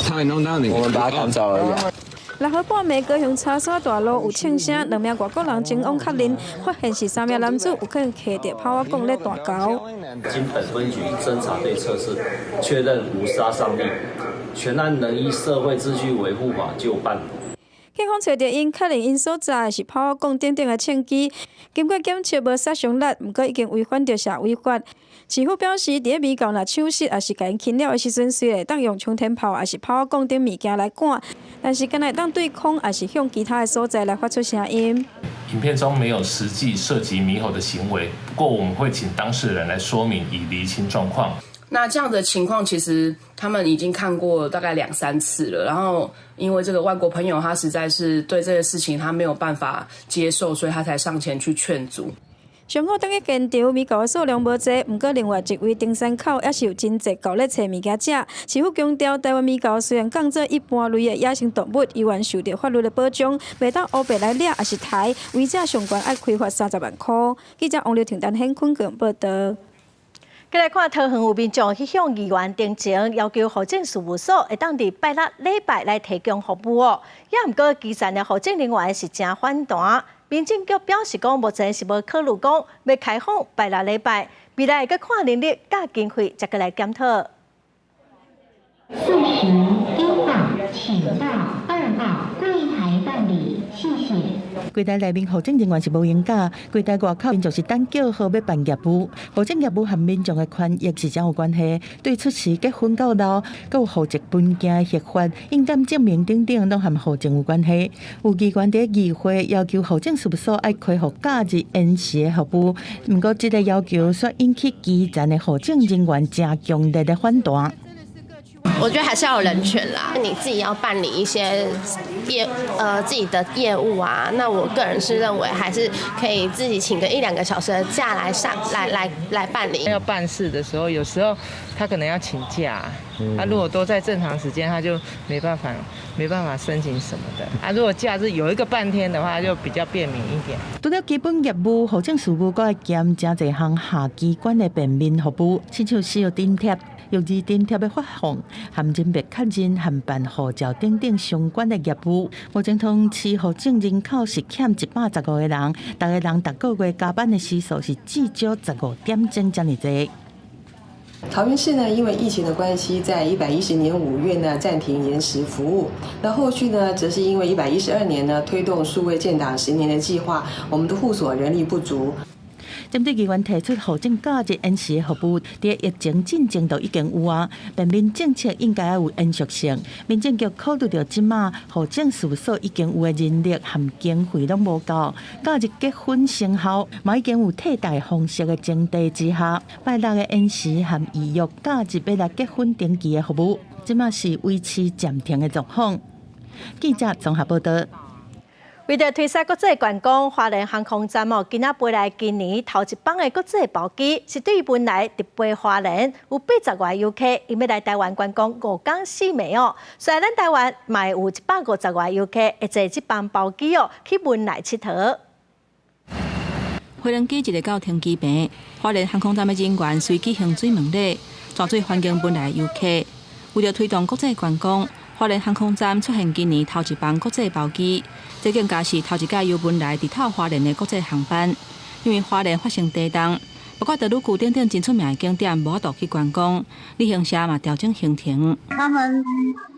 他會弄到你，我們把他趕走而已。六號半暝，高雄柴山大路有槍聲，兩名外國人前往確認，發現是三名男子有可能提著炮仔管咧彈猴。經本分局偵查隊測試，確認無殺傷力。全案能依社會秩序維護法就辦。警方揣著𪜶，確認𪜶所載是炮仔摃等等的槍支，經過檢測無殺傷力，毋過已經違反著社維法。市府表示，佇咧獼猴若搶失，抑是共𪜶擒了的時陣，雖然會當用沖天炮，抑是炮仔摃等物件來趕，但是干焦會當對空，抑是向其他的所在來發出聲音。影片中沒有實際射擊獼猴的行為，不過我們會請當事人來說明，以釐清狀況。那這樣的情況，其實他們已經看過大概兩三次了。然後，因為這個外國朋友他實在是對這個事情他沒有辦法接受，所以他才上前去勸阻。上好等於現場獼猴的數量無濟，毋過另外一位登山口也是有真濟猴咧揣物件食。市府強調，台灣獼猴雖然當做一般類的野生動物，猶原受著法律的保障，袂當烏白來掠抑是刣，違者上懸愛開罰30萬箍。記者王劉婷、陳顯坤報導。繼來看桃園有民眾去向議員陳情，要求戶政事務所會當佇拜六禮拜來提供服務哦。也毋過基層的戶政人員是誠反彈，民政局表示講目前是無考慮講欲開放拜六禮拜，未來會閣看人力佮經費，再閣來檢討。素食一號，請到二號櫃台辦理，謝謝。櫃台內面戶政人員是無閒假，櫃台外口民眾是等叫號欲辦業務，戶政業務和民眾的權益是誠有關係。對出世、結婚到老，閣有戶籍文件核發、印鑑證明等等，攏和戶政有關係。有議員佇議會要求戶政事務所愛開放假日延時的服務，毋過這個要求卻引起基層的戶政人員誠強烈的反彈。我覺得還是要有人權啦，你自己要辦理一些自己的業務啊，那我個人是認為還是可以自己請個一兩個小時的假來上來來來辦理。要辦事的時候，有時候他可能要請假，他如果都在正常時間，他就沒辦法申請什麼的。啊，如果假日有一個半天的話，就比較便民一點。除了基本業務，戶政事務閣會兼誠濟項下機關的便民服務，親像需要津貼、育兒津貼的發放、和人別確認和辦護照等等相關的業務。目前桃園市戶政人口是欠115個人，逐个人逐個月加班的時數是至少15點鐘遮爾濟。桃園市呢，因為疫情的關係，在110年5月呢暫停延時服務。那後續呢，則是因為112年呢推動數位建檔10年的計劃，我們的戶所人力不足。針對議員提出戶政假日延時服務，佇疫情進前就已經有啊，便民政策應該有延續性。民政局考慮著這馬戶政事務所已經有的人力和經費攏無夠，假日結婚生效，嘛已經有替代方式的前提之下，拜六的延時和預約假日欲來結婚登記的服務，這馬是維持暫停的狀況。記者綜合報導。為著推捒國際觀光，花蓮航空站哦，今仔飛來今年頭一班的國際包機，是對文萊直飛花蓮，有80外遊客，𪜶欲來台灣觀光5工4暝哦。所以咱台灣嘛有150外遊客會坐這班包機哦，去文萊𨑨迌。飛行機一下到停機坪，花蓮航空站的人員隨舉行水門禮，泉水歡迎文萊遊客。為著推動國際觀光，花蓮航空站出現今年頭一班國際包機，這更加是頭一擺由文萊直透花蓮的國際航班。因為花蓮發生地動，包括德魯固等等真出名的景點無法度去觀光，旅行社嘛調整行程。他們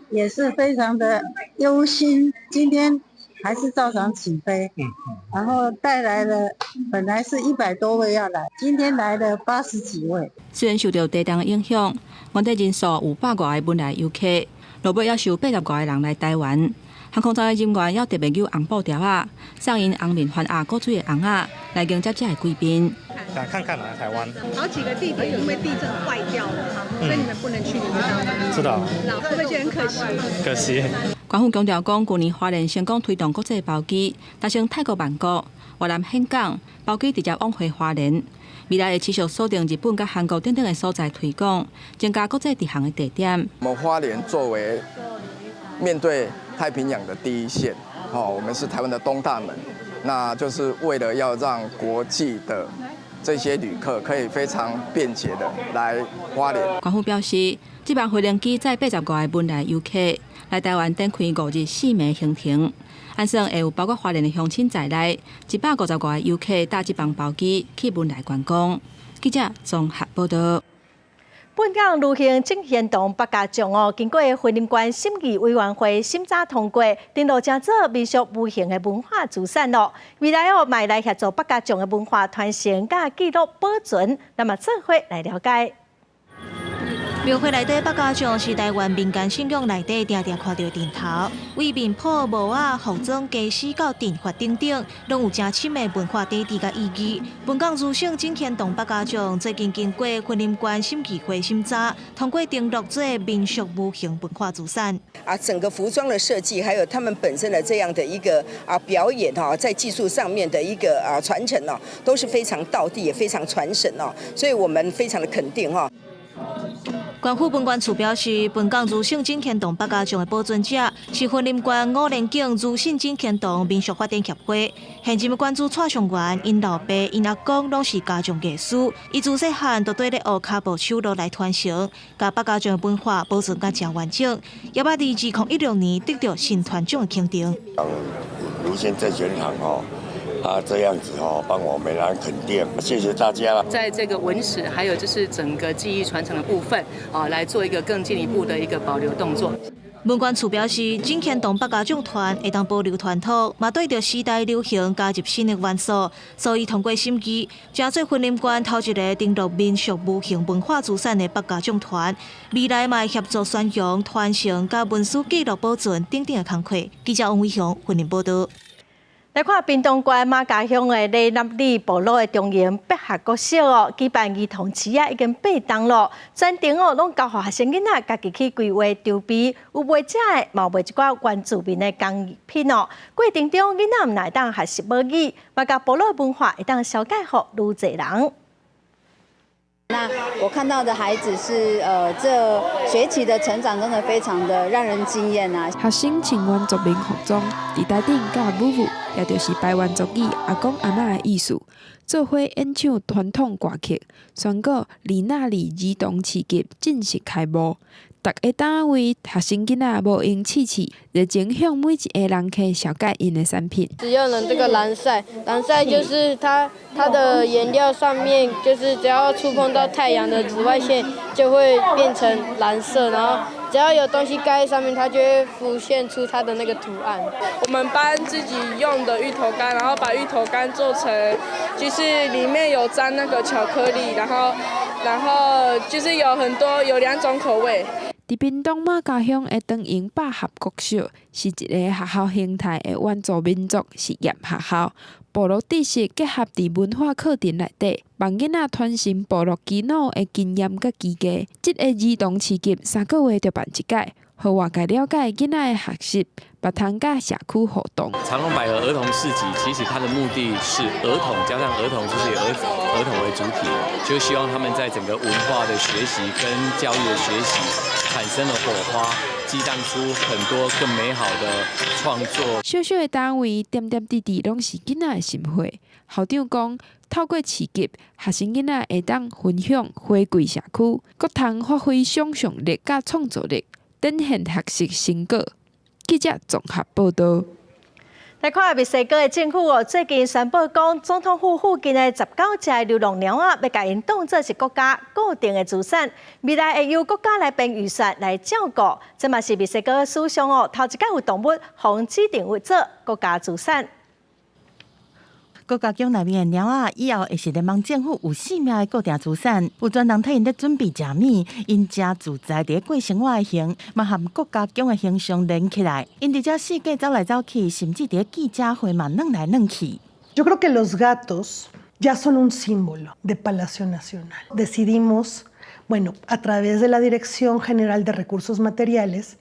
也是非常的憂心，今天還是照常起飛，然後帶來了本來是100多位要來，今天來了80幾位。雖然受著地動的影響，原底人數有100外个文萊遊客，落尾猶剩80外个人來台灣。航空站的人員猶特別搝紅布條仔，送𪜶紅面番鴨古錐的尪仔來迎接這个貴賓。想看看來台灣。好幾個地點因為地震壞掉了，所以你們不能去，你知道嗎？知道。會不會覺得很可惜？可惜。官方強調講，舊年花蓮成功推動國際包機，達成泰國曼谷、越南峴港包機直接往回花蓮。未來會持續鎖定日本佮韓國等等的所在推廣，增加國際直航的地點。我們花蓮作為面對太平洋的第一線，哦，我們是台灣的東大門，那就是為了要讓國際的這些旅客可以非常便捷的來花蓮。官方表示，這班飛行機載80外个文萊遊客來台灣展開5日4暝行程，按算會有包括花蓮的鄉親在內，150外个遊客搭這班包機去文萊觀光。記者綜合報導。本港女性前賢堂百家將哦，經過雲林縣審議委員會審查通過，登錄成做民俗無形的文化資產咯。未來哦，嘛會來協助百家將的文化傳承佮記錄保存，咱嘛做伙來了解。廟會內底百家將是台灣民間信仰內底定定看著陣頭，為面譜、帽仔、服裝、家私到陣法等等，攏有誠深的文化底蘊佮意義。本港女性前賢堂百家將最近經過雲林縣審議會審查，通過登錄做民俗無形文化資產。啊，整個服裝的設計，還有他們本身的這樣的一個表演哈，在技術上面的一個傳承哦，都是非常道地，也非常傳神哦，所以我們非常的肯定哈。縣府文管處表示，本港女性前賢堂百家將的保存者是雲林縣五連景女性前賢堂民俗發展協會。現任的館主蔡尚元，𪜶老爸、𪜶阿公攏是家將藝師，伊自細漢就綴咧學跤步手路來傳承，共百家將的文化保存甲誠完整。也捌佇2016年得著新團獎的肯定。盧縣正賢堂哦。啊，這樣子哦，幫我們來肯定，謝謝大家。在這個文史，還有就是整個技藝傳承的部分，啊，來做一個更進一步的一個保留動作。文管處表示，前賢堂百家將團會當保留傳統，嘛對著時代流行加入新的元素，所以通過審議，成做雲林縣頭一个登錄民俗無形文化資產的百家將團。未來嘛會協助宣揚、傳承、佮文史記錄保存等等的工課。記者王偉雄雲林報導。來看屏東縣瑪家鄉的禮納里部落的中營百合國小哦，舉辦兒童市仔已經8冬咯，全程哦攏交予學生囡仔家己去規劃籌備，有賣食的，嘛有賣一寡原住民的工藝品哦。過程中囡仔毋但會當學習母語，嘛共部落文化會當紹介予愈濟人。那我看到的孩子是，這學期的成長真的非常的讓人驚豔啊！學生穿原住民服裝，佇台頂佮母母，也就是排灣族語阿公阿嬤的意思，做伙演唱傳統歌曲，宣告禮納里兒童市集正式開幕。逐个單位學生囡仔無閒試試，熱情向每一个人客紹介𪜶的產品。使用了這個藍曬，藍曬就是它的顏料上面，就是只要觸碰到太陽的紫外線，就會變成藍色，然後只要有東西蓋在上面，它就會浮現出它的那個圖案。我們班自己用的芋頭乾，然後把芋頭乾做成，就是裡面有沾那個巧克力，然後就是有很多有兩種口味。佇屏東瑪家鄉的長榮百合國小，是一个學校形態的原住民族實驗學校，部落知識結合佇文化課程內底，幫囡仔傳承部落耆老的經驗佮技藝。這个兒童市集3個月就辦一擺，予外界了解囡仔的學習，嘛通佮社區互動。長隆百合兒童市集其實它的目的是兒童加上兒童，就是以兒童為主體，就希望他們在整個文化的學習跟教育的學習產生了火花，激盪出很多更美好的創作。小小的單位，點點滴滴攏是囡仔的心血。校長講，透過市集，學生囡仔會當分享回饋社區，閣通發揮想像力佮創造力，展現學習成果。記者綜合報導。來看墨西哥的政府哦，最近宣布講，總統府附近的19隻流浪貓仔，欲共𪜶當做是國家固定的資產，未來會由國家來編預算來照顧。這嘛是墨西哥史上哦，頭一擺有動物予指定為做國家資產。國家宮內面的貓仔，以後會是聯邦政府有性命的固定資產。有專人替𪜶咧準備食物，𪜶誠自在佇咧過生活的形，嘛和國家宮的形象連起來。𪜶佇遮四界走來走去，甚至佇咧記者會嘛轉來轉去。 Yo creo que los gatos ya son un símbolo de Palacio Nacional. Decidimos, bueno, a través de la Dirección General de Recursos Materiales,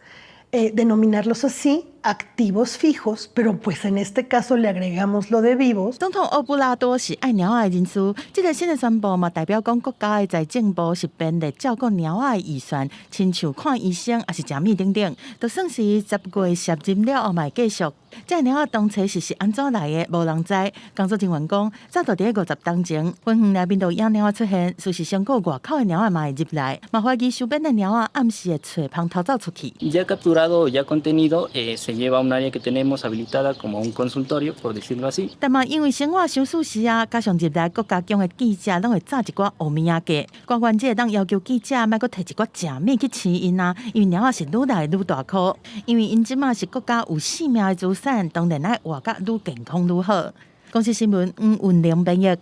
denominarlos así, activos fijos, pero pues en este caso le agregamos lo de vivos。總統奧布拉多是愛貓仔的人士，這个新的宣布嘛，代表講國家的財政部是編列照顧貓仔的預算，親像看醫生抑是食物等等，就算是10月卸任了後嘛會繼續。這个貓仔當初是按怎來的，無人知。工作人員講，早就佇咧50冬前，園園內面就有野貓仔出現，事實上，閣有外口的貓仔嘛會入來，嘛懷疑收編的貓仔暗時會揣蜂偷走出去。 Ya capturado, ya contenido, se lleva a un área que tenemos habilitada como un consultorio, por decirlo así。但嘛，因為生活傷舒適啊，加上入來國家宮的記者攏會紮一寡烏物仔價，官員這會當要求記者莫閣提一寡食物去飼𪜶啊，因為貓仔是愈來愈大顆，因為𪜶這馬是國家有性命的資產，當然愛活甲愈健康愈好。公視新聞黃雲玲編譯。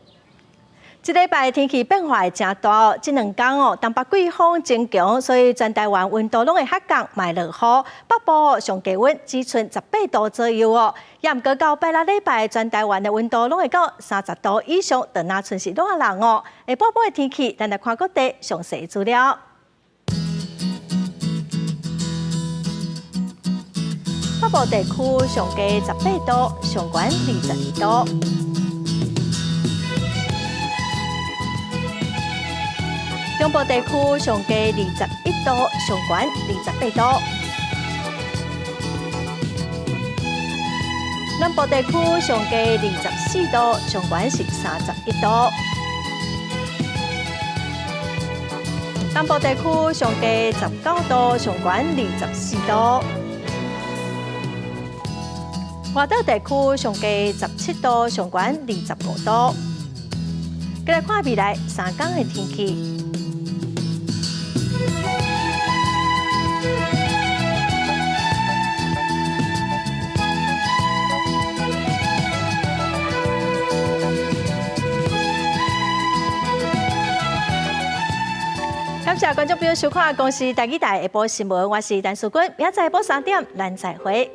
這禮拜天氣變化會誠大哦，這兩工哦，東北季風增強，所以全台灣溫度攏會下降，嘛會落雨。北部上低溫只賰18度左右哦，也毋過到拜六禮拜，全台灣的溫度攏會到30度以上，就若賰是熱人哦。下晡晡的天氣，咱來看各地詳細資料。北部地區上低18度，上懸22度。中部地區上低21度，上懸28度；南部地區上低24度，上懸是31度；東部地區上低19度，上懸24度；外島地區上低17度，上懸25度。再來看未來3天的天氣。感謝觀眾朋友收看《公視台語台》下晡新聞，我是陳淑君，明仔載下晡3點，咱再會。